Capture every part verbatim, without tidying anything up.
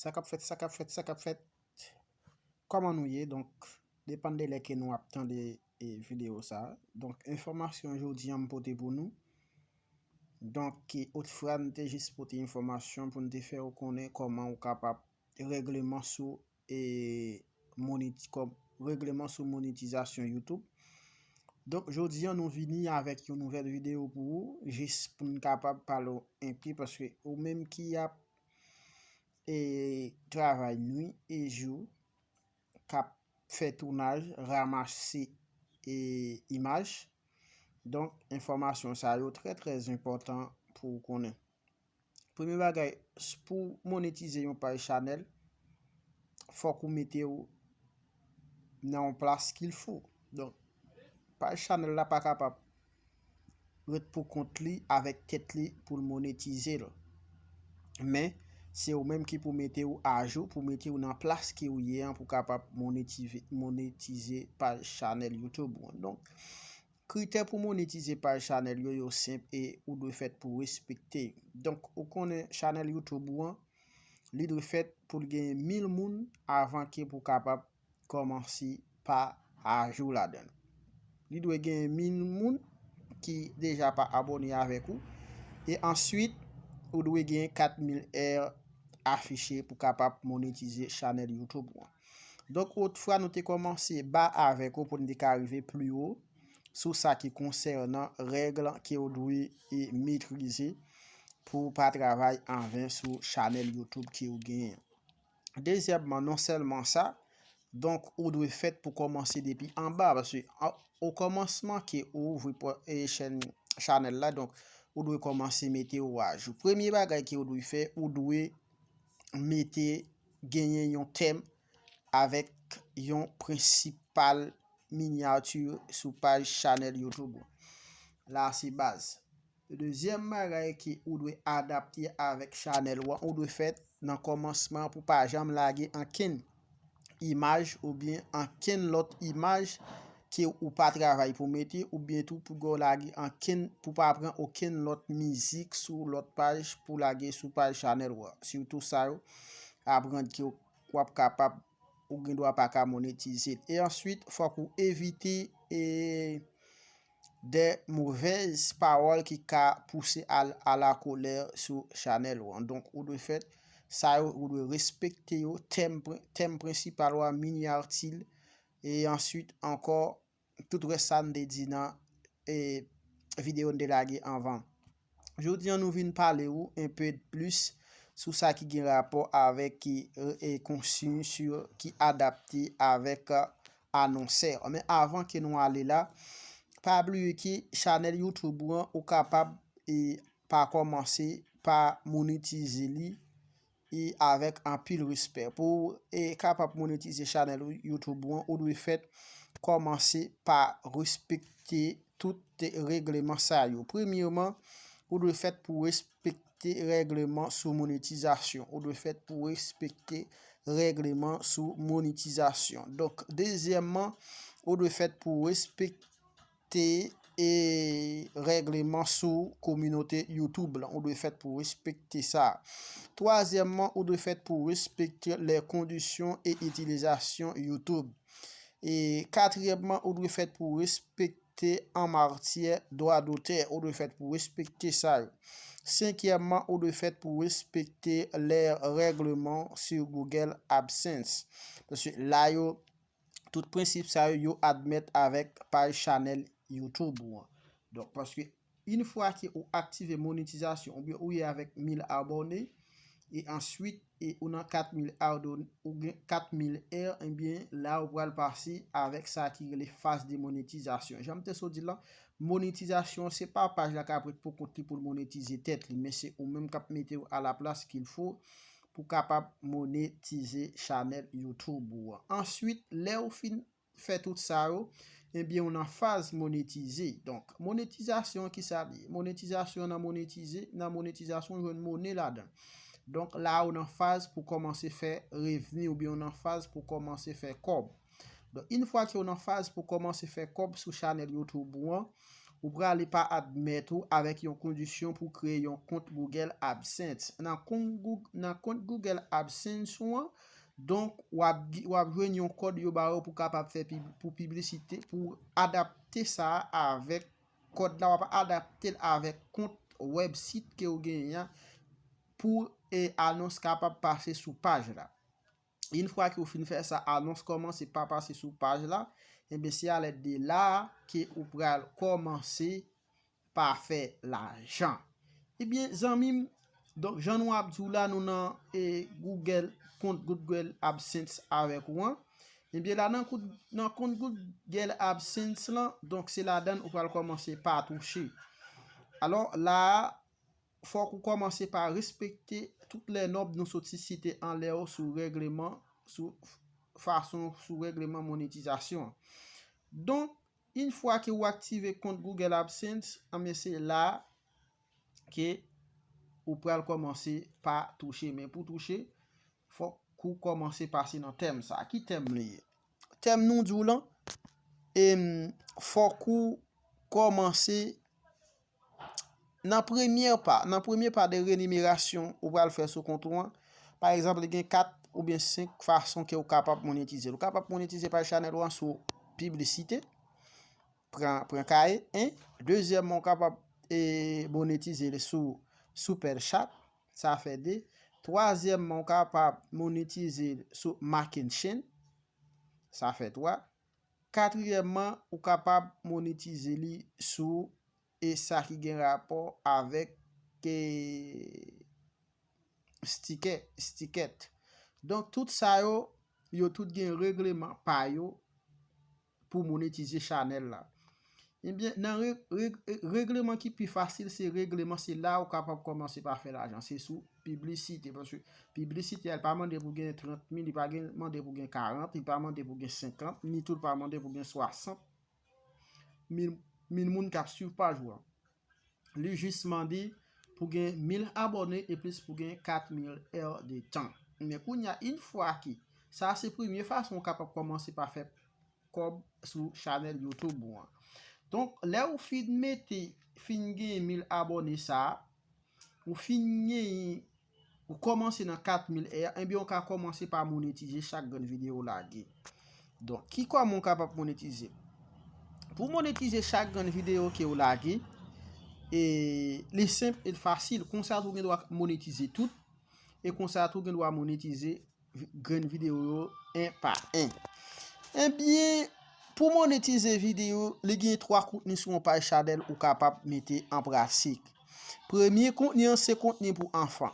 Sa k ap fèt, sa k ap fèt, sa k ap fèt. Kòman nou ye? Donk, depann de lè ke nou ap tande e videyo sa. Donk, enfòmasyon jodi an m pote pou nou. Donk, e otfwa n te jis pote enfòmasyon pou n te fè w konnen kòman ou kapab règleman sou e moneti-, kòm règleman sou monetizasyon YouTube. Donk, jodi an nou vini avèk yon nouvèl videyo pou ou, jis pou n kapab pale w enpe, paske ou menm ki ap e travay nwi e jou, k ap fè tounaj, ranmase e imaj. Donk, enfòmasyon sa yo trè, trè enpòtan pou w konnen. Premye bagay, s-, pou monetize yon paj chanèl, fòk ou mete w nan yon plas kilfo. Donk, paj chanèl la pa kapab ret pou kont li avèk tèt li pou l monetize l. Men, se ou menm ki pou mete w ajou, pou mete w nan plas ke w ye an, pou kapab monetize, monetize paj chanèl YouTube ou an. Donk, kritè pou monetize paj chanèl yo, yo senp e ou dwe fèt pou respekte. Donk, ou konnen chanèl YouTube ou an, li dwe fèt pou l genyen mil moun avan ke pou kapab kòmanse pa ajou ladan l. Li dwe genyen mil moun ki deja pa abòne avèk ou. E answit, ou dwe genyen kat mil è afiche pou kapab monetize chanèl YouTube ou an. Donk, otfwa nou te kòmanse ba avèk ou pou n te ka rive pli wo sou sa ki konsènan règ ke ou dwe e metrize pou w pa travay anven sou chanèl YouTube ke ou genyen. Dezyèmman, non sèlman sa, donk, ou dwe fèt pou kòmanse depi anba, paske an, o kòmansman ke ou ouvri pò-, e chèn, chanèl la, donk, ou dwe kòmanse mete w ajou. Premye bagay ke ou dwe fè, ou dwe mete, genyen yon tèm avèk yon prensipal minyati sou paj chanèl YouTube ou. La, se baz. Dezyèm bagay ke ou dwe adapte avèk chanèl ou an, ou dwe fèt nan kòmansman pou pa janm lage ankenn imaj oubyen ankenn lòt imaj ke ou pa travay pou mete, oubyen tou pou w lage ankenn, pou pa pran okenn lòt mizik sou lòt paj pou lage sou paj chanèl ou an. Sitou sa yo, ap rann ke w ap kapab, ou gen dwa pa ka monetize l. E answit, fòk ou evite e de movèz pawòl ki ka pouse al a la kolè sou chanèl ou an. Donk, ou dwe fèt sa yo, ou dwe respekte yo, tèm, tèm prensipal ou a, minyati l, e answit ankò, tout rès sa n te di nan e videyo n te lage anvan. Jodi an, nou vin pale ou enpe plis sou sa ki gen rapò avèk ki, e, e konsiy ki adapte avèk, e, anonsè. Men avan ke nou ale la, pa bliye ke chanèl YouTube ou an, ou kapab, e, pa kòmanse pa monetize li, e avèk anpil respè. Pou w, e, kapab monetize chanèl ou, YouTube ou an, ou dwe fèt kòmanse pa respekte tout règleman sa yo. Premyèman, ou dwe fèt pou respekte règleman sou monetizasyon. Ou dwe fèt pou respekte règleman sou monetizasyon. Donk, dezyèmman, ou dwe fèt pou respekte e règleman sou kominote YouTube lan. Ou dwe fèt pou respekte sa. Twazyèmman, ou dwe fèt pou respekte les conditions et utilisation YouTube. E katriyèmman, ou dwe fèt pou respekte an matyè dwa dotè. Ou dwe fèt pou respekte sa yo. Senkyèmman, ou dwe fèt pou respekte les règlements sur Google AdSense. Paske la yo, tout prensip sa yo, yo admèt avèk paj chanèl YouTube ou an. Donk, paske yon fwa ke ou aktive monetizasyon, oubyen ou ye avèk mil abòne, e answit, e ou nan kat mil abòne, ou gen kat mil è, ebyen, la ou pral pase avèk sa ki rele faz de monetizasyon. Jan m te sot di la, monetizasyon, se pa paj la k ap ret pou kont li pou l monetize tèt li, men se ou menm k ap mete w a la plas qu'il faut pou kapab monetize chanèl YouTube ou an. Answit, lè ou fin fè tout sa yo, ebyen, ou nan faz monetize. Donk, monetizasyon, ki sa li ye? Monetizasyon, nan monetize, nan monetizasyon, ou jwenn monnen ladan. Donk, la, ou nan faz pou kòmanse fè revni, oubyen ou nan faz pou kòmanse fè kòb. Donk, yon fwa ke ou nan faz pou kòmanse fè kòb sou chanèl YouTube ou an, ou prale pa admèt ou avèk yon kondisyon pou kreye yon kont Google AdSense. Nan kont Goog-, nan kont Google AdSense ou an, donk, w ap, w ap jwenn yon kòd yo ba ou pou kapab fè pib-, pou piblisite, pou adapte sa a avèk kòd la, w ap adapte l avèk kont wèbsit ke w genyen an pou, e, anons kapab pase sou paj la. Yon fwa ke w fin fè sa, anons kòmanse pa pase sou paj la, ebyen, se alèd de la a ke ou pral kòmanse pa fè lajan. Ebyen, zanmi m, donk, jan nou ap di w la, nou nan, e, Google, kont Google AdSense avèk ou an. Ebyen, la nan kont, nan kont Google AdSense lan, donk, se ladan l ou pral kòmanse pa touche. Alò, la a, fòk ou kòmanse pa respekte tout lè nòb nou soti site anlè yo sou règleman, sou f-, fason, sou règleman monetizasyon an. Donk, yon fwa ke ou aktive kont Google AdSense, anben se la ke ou pral kòmanse pa touche. Men pou touche, fòk ou kòmanse pase nan tèm sa. Ki tèm li ye? Tèm nou di w lan, em, fòk ou kòmanse nan premye pa, nan premye pa de renimerasyon ou pral fè sou kont ou an. Pa egzanp, li gen kat oubyen senk fason ke ou kapab monetize l. Ou kapab monetize paj chanèl ou an sou piblisite, pran, pran ka e en. Dezyèmman, ou kapab, e, monetize l sou Super Chat, sa fè de. Twazyèmman, ou kapab monetize l sou Makenchen, sa fè twa. Katriyèmman, ou kapab monetize li sou, e, sa ki gen rapò avèk, e, stikè, stikèt. Donk, tout sa yo, yo tout gen règleman pa yo pou monetize chanèl la. Ebyen, nan rè-, rè-, règleman ki pi fasil, se règleman, se la ou kapab kòmanse pa fè lajan. Se sou piblisite. Paske piblisite a, li pa mande pou gen trant mil, li pa gen, mande pou gen karant, li pa mande pou gen senkant, ni tou li pa mande pou gen swasant mil, mil moun k ap swiv paj ou an. Li jis mande pou gen mil abòne e plis pou gen kat mil è de tan. Men kounye a, yon fwa ke sa se premye fason ou kapab kòmanse pa fè kòb sou chanèl YouTube ou an. Donk, lè ou fin mete, fin gen mil abòne sa a, ou fin gen, ou kòmanse nan kat mil è, ebyen, ou ka kòmanse pa monetize chak grenn videyo w lage. Donk, ki kòman ou kapab monetize? Pou monetize chak grenn videyo ke w lage, e, li senp e l fasil. Konsa tou, ou gen dwa monetize tout. E konsa tou, ou gen dwa monetize vi-, grenn videyo yo en pa en. Ebyen, pou monetize videyo, li gen twa kontni sou yon paj chanèl ou kapab mete an pratik. Premye kontni an se kontni pou anfan.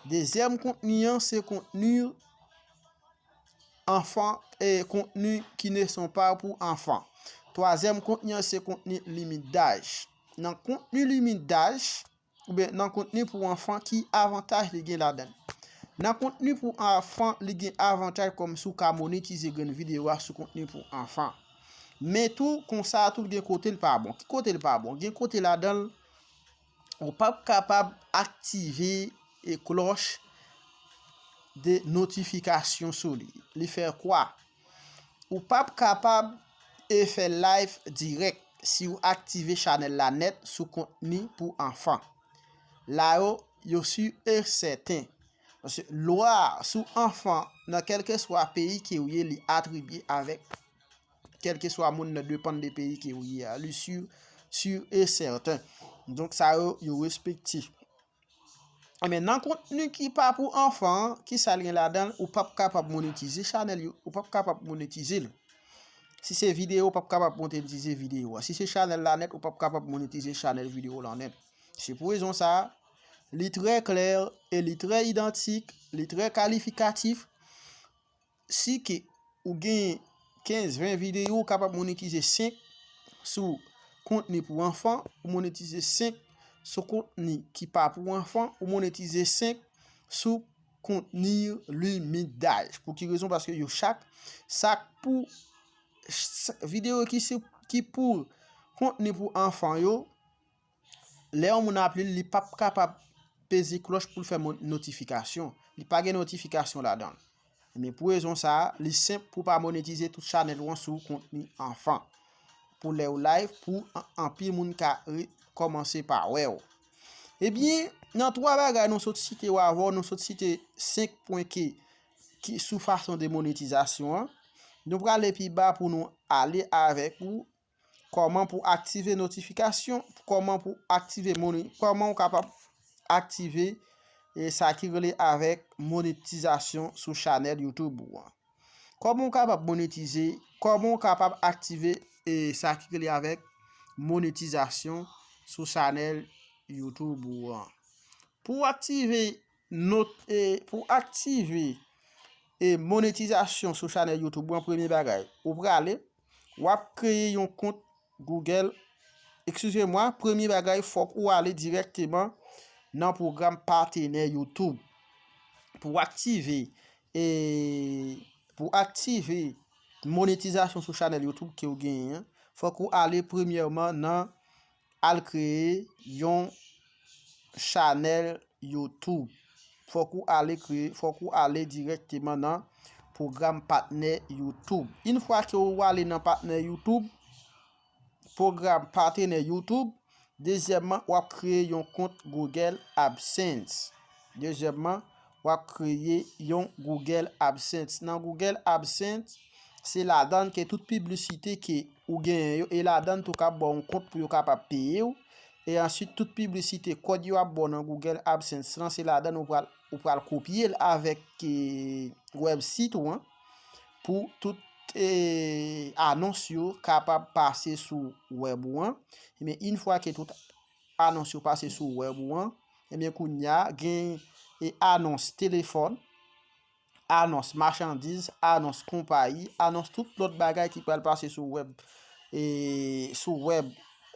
Dezyèm kontni an se kontni anfan, e, contenu qui ne sont pas pour enfants. Twazyèm kontni an se kontni limit d'âge. Nan kontni limit d'âge, oubyen nan kontni pou anfan, ki avantaj li gen ladan l? Nan kontni pou anfan, li gen avantaj kòmsi w ka monetize grenn videyo a sou kontni pou anfan. Men tou, konsa tou, l gen kote l pa bon. Ki kote l pa bon? Gen kote ladan l, ou p ap kapab aktive e klòch de notifikasyon sou li. Li fè kwa? Ou p ap kapab e fè live dirèk si w aktive chanèl la nèt sou kontni pou anfan. La yo, yo si e sèten. Paske lwa sou anfan nan kèlkeswa peyi ke w ye, li atribye avèk kèlkeswa moun nan depann de peyi ke w ye a. Li si, si e sèten. Donk sa yo, yo respekte. Ebyen, nan kontni ki pa pou anfan an, ki sa l gen ladan l, ou p ap kapab monetize chanèl yo, ou p ap kapab monetize l. Si se videyo, ou p ap kapab monetize videyo a. Si se chanèl la nèt, ou p ap kapab monetize chanèl videyo la nèt. Se pou rezon sa a, li trè klè e li trè idantik, li trè kalifikatif. Si ke ou gen kenz, ven videyo, ou kapab monetize senk sou kontni pou anfan, ou monetize senk sou kontni ki pa pou anfan, ou monetize senk sou kontni limit d'âge. Pou ki rezon? Paske yo chak, sa k pou, s-, videyo ki se, ki pou kontni pou anfan yo, lè yon moun ap li l, li p ap kapab peze klòch pou l fè mo-, notifikasyon. Li pa gen notifikasyon ladan l. Men pou rezon sa a, li senp pou w pa monetize tout chanèl ou an sou kontni anfan. pou lè w live, pou an- anpil moun ka re- kòmanse pa wè w. Ebyen, nan twa bagay nou sot site yo avè w, nou sot site senk pwen ki, ki sou fason de monetizasyon an. Nou prale pi ba pou nou ale avèk ou kòman pou aktive notifikasyon, kòman pou aktive moni, kòman ou kapab aktive e sa ki rele avèk monetizasyon sou chanèl YouTube ou an. Kòman ou kapab monetize, kòman ou kapab aktive e sa ki rele avèk monetizasyon sou chanèl YouTube ou an. Pou w aktive not, e, pou w aktive e monetizasyon sou chanèl YouTube ou an, premye bagay, ou prale, w ap kreye yon kont Google. Eskize mwa, premye bagay, fòk ou ale dirèkteman nan pwogram patenè YouTube. Pou w aktive, e, pou w aktive monetizasyon sou chanèl YouTube ke w genyen an, fòk ou ale premyèman nan al kreye yon chanèl YouTube. Fòk ou ale kreye, fòk ou ale dirèkteman nan pwogram patnè YouTube. Yon fwa ke ou ale nan patnè YouTube, pwogram patenè YouTube, dezyèmman, w ap kreye yon kont Google AdSense. Dezyèmman, w ap kreye yon Google AdSense. Nan Google AdSense, se ladan ke tout piblisite ke ou genyen yo, e ladan tou k ap ba w yon kont pou yo kapab peye w. E answit, tout piblisite, kòd yo ap ba w nan Google AdSense lan, se ladan ou pral, ou pral kopye l avèk e, wèb sit ou an, pou tout e, anons yo kapab pase sou wèb ou an. Ebyen, yon fwa ke tout anons yo pase sou wèb ou an, ebyen, kounye a, gen e, anons telefòn, anons machandiz, anons konpayi, anons tout lòt bagay ki pral pase sou wèb, e, sou wèb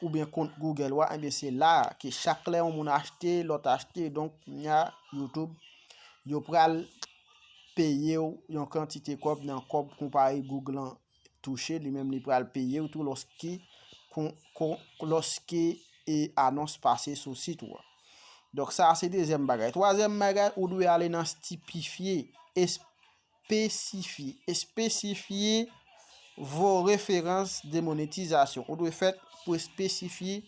oubyen kont Google ou a, ebyen, se la ke chak lè yon moun achte, lòt achte, donk, kounye a, YouTube, yo pral peye w yon kantite kòb nan kòb konpayi Google lan touche, li menm li pral peye w tou lòske, kon, kon, lòske e, anons pase sou sit ou an. Donk, sa a se dezyèm bagay. Twazyèm bagay, ou dwe ale nan stipifye, espesifye, espesifye vos références de monétisation. Ou dwe fèt pou espesifye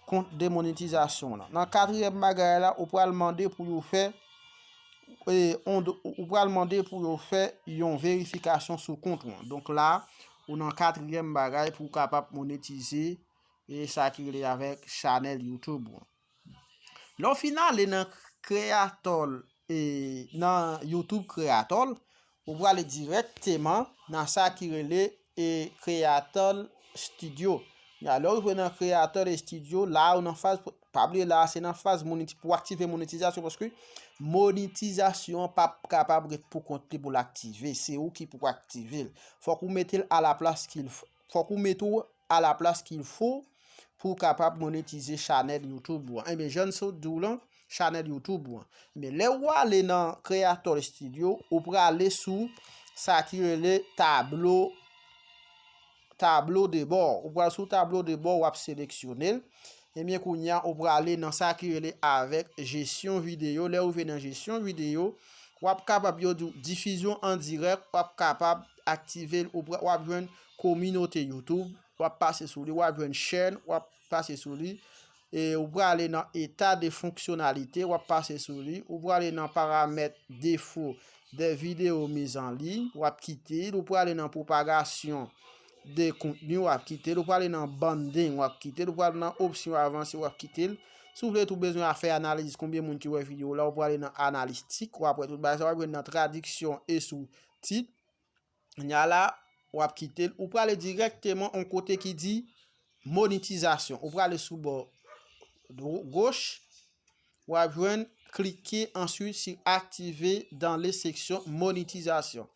kont de monetizasyon w lan. Nan katriyèm bagay la, ou pral mande pou yo fè, e, on, ou pral mande pou yo fè yon verifikasyon sou kont ou an. Donk la, ou nan katriyèm bagay pou w kapab monetize e sa ki rele avèk chanèl YouTube ou an. Lè w fin ale nan Creator, e, nan YouTube Creator, ou prale dirèkteman nan sa ki rele e, Creator Studio. Lè w rive nan Creator Studio, la ou nan faz, pa bliye la, se nan faz moneti-, pou aktive monetizasyon, paske monetizasyon an p ap kapab ret pou kont li pou l aktive. Se ou ki pou aktive l. Fòk ou mete l a la plas ki l f-, fòk ou mete w a la plas ki l fo pou w kapab monetize chanèl YouTube ou an. Ebyen, jan n sot di w lan, chanèl YouTube ou an. Ebyen, lè w ale nan Creator Studio, ou prale sou sa ki rele tablo, tablo de bò. Ou pral sou tablo de bò, w ap seleksyone l. Ebyen, kounye a, ou prale nan sa ki rele avèk jesyon videyo. Lè w rive nan jesyon videyo, w ap kapab, yo di w difizyon an dirèk, w ap kapab aktive l, ou pra-, w ap jwenn kominote YouTube, w ap pase sou li, w ap jwenn chèn, w ap pase sou li. E ou prale nan état de fonctionnalité, w ap pase sou li. Ou prale nan paramèt défaut des vidéos mises en ligne, w ap kite l. Ou prale nan propagation de contenu, w ap kite l. Ou prale nan banding, w ap kite l. Ou prale nan option avancée, w ap kite l. Si w vle tou bezwen a fè analiz konbyen moun ki wè videyo w la, ou prale nan analistik, w ap wè tout bagay sa, w ap jwenn nan tradiksyon e sou tit. Kounye a la, w ap kite l. Ou prale dirèkteman yon kote ki di monetizasyon. Ou prale sou bò dwo-, goch. W ap jwenn cliquez ensuite sur activer dans les sections monétisation.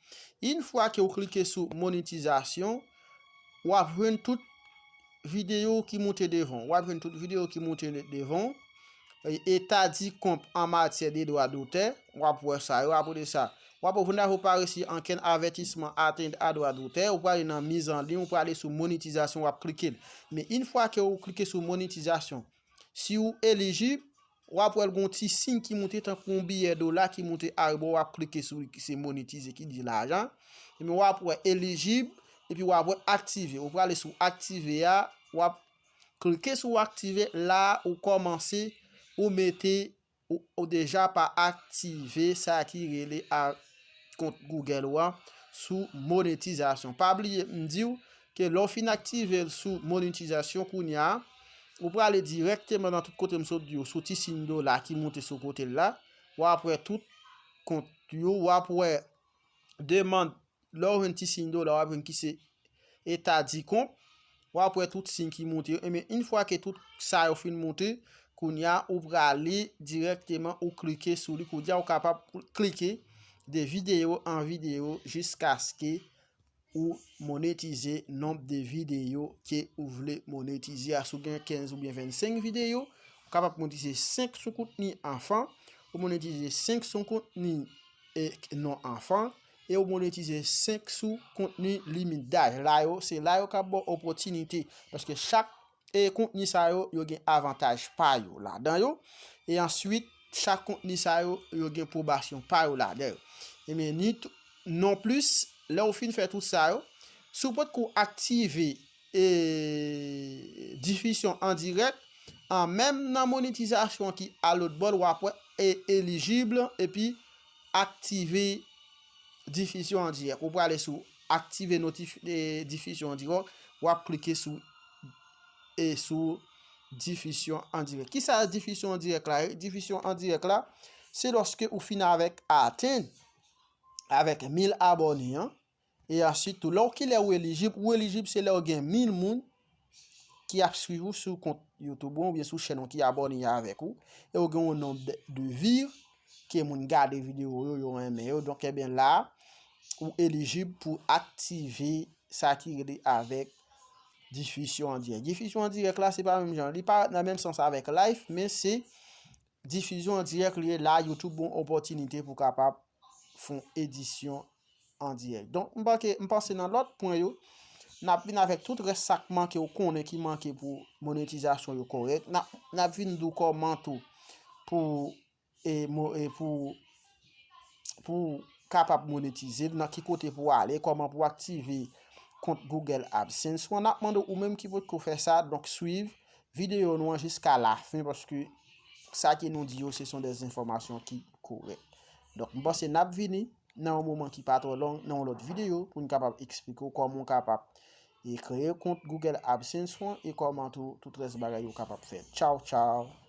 Yon fwa ke w klike sou monetizasyon, w ap jwenn tout videyo ki moute devan w. W ap jwenn tout videyo ki moute devan w. E, état du compte en matière de droit d'auteur, w ap wè sa yo. Apre de sa, w ap wè Wonderful Paris an ken avètisman atent a dwa dotè. Ou prale nan mizanliy, ou prale sou monetizasyon, w ap klike l. Men yon fwa ke ou klike sou monetizasyon, si ou elijib, w ap wè l gon ti siy ki moute tankou yon biyè dola ki moute arebò, w ap klike sou li, ki se monetize, ki di lajan. Ebyen, w ap wè elijib, epi w ap wè aktive. Ou prale sou aktive a, w ap klike sou aktive, la ou kòmanse, ou mete, ou, ou deja pa aktive sa ki rele a kont Google ou a sou monetizasyon. Pa bliye, m di w ke lè w fin aktive l sou monetizasyon kounye a, ou prale dirèkteman nan tout kote m sot di w, sou ti siy dola ki moute sou kote l la, w ap wè tout kont yo, w ap wè demann, lè w jwenn ti siy dola, w ap jwenn ki se eta di kont, w ap wè tout siy ki moute yo. Ebyen, yon fwa ke tout sa yo fin moute, kounye a, ou prale dirèkteman, ou klike sou li. Kounye a, ou kapab klike de videyo an videyo jiskaske ou monetize nonb de videyo ke ou vle monetize a. Si w gen kenz oubyen vennsenk videyo, ou kapab monetize senk sou kontni anfan, ou monetize senk sou kontni e non anfan, e ou monetize senk sou kontni limit daj. La yo, se la yo k ap ba w opòtinite, paske chak e kontni sa yo, yo gen avantaj pa yo ladan yo. E answit, chak kontni sa yo, yo gen pwobasyon pa yo ladan yo. Ebyen, ni t-, non plis, lè w fin fè tout sa yo, si w potko aktive e difizyon an dirèk, an menm nan monetizasyon ki a lòt bò l, w ap wè e elijib, epi aktive difizyon an dirèk. Ou prale sou aktive notif-, e, difizyon an dirèk, w ap klike sou, e sou difizyon an dirèk. Kisa difizyon an dirèk la ye? Difizyon an dirèk la, se lòske ou fin avèk atenn avèk mil abòne an, e answit tou, lè w kilè ou elijib, ou elijib se lè w gen mil moun ki ap swiv ou sou kont YouTube ou oubyen sou chèn ou ki abòne avèk ou, e ou gen yon nonb de, de vi ke moun gade videyo yo, yo renmen yo. Donk, ebyen la, ou elijib pou aktive sa ki rele avèk difizyon an dirèk. Difizyon an dirèk la, se pa menm jan. Li pa nan menm sans avèk live, men se difizyon an dirèk li ye la, YouTube ba w opòtinite pou kapab fè yon edisyon an dirèk. Donk, m panke, m panse nan lòt pwen yo, n ap vin avèk tout rès sa k manke, ou konnen ki manke pou monetizasyon yo kòrèk. N ap, n ap vin di w kòman tou pou, e, mo-, e, pou, pou kapab monetize l, nan ki kote pou w ale, kòman pou w aktive kont Google AdSense ou an. N ap mande w, ou menm ki potko fè sa, donk swiv videyo nou an jiska lafen, paske sa ke nou di yo, se son des enfòmasyon ki kòrèk. Donk, m panse n ap vini nan yon moman ki pa twò long, nan yon lòt videyo, pou n kapab eksplike w kòman w kapab e kreye kont Google AdSense ou an e kòman tou, tout rès bagay yo kapab fèt. Tchaw, tchaw!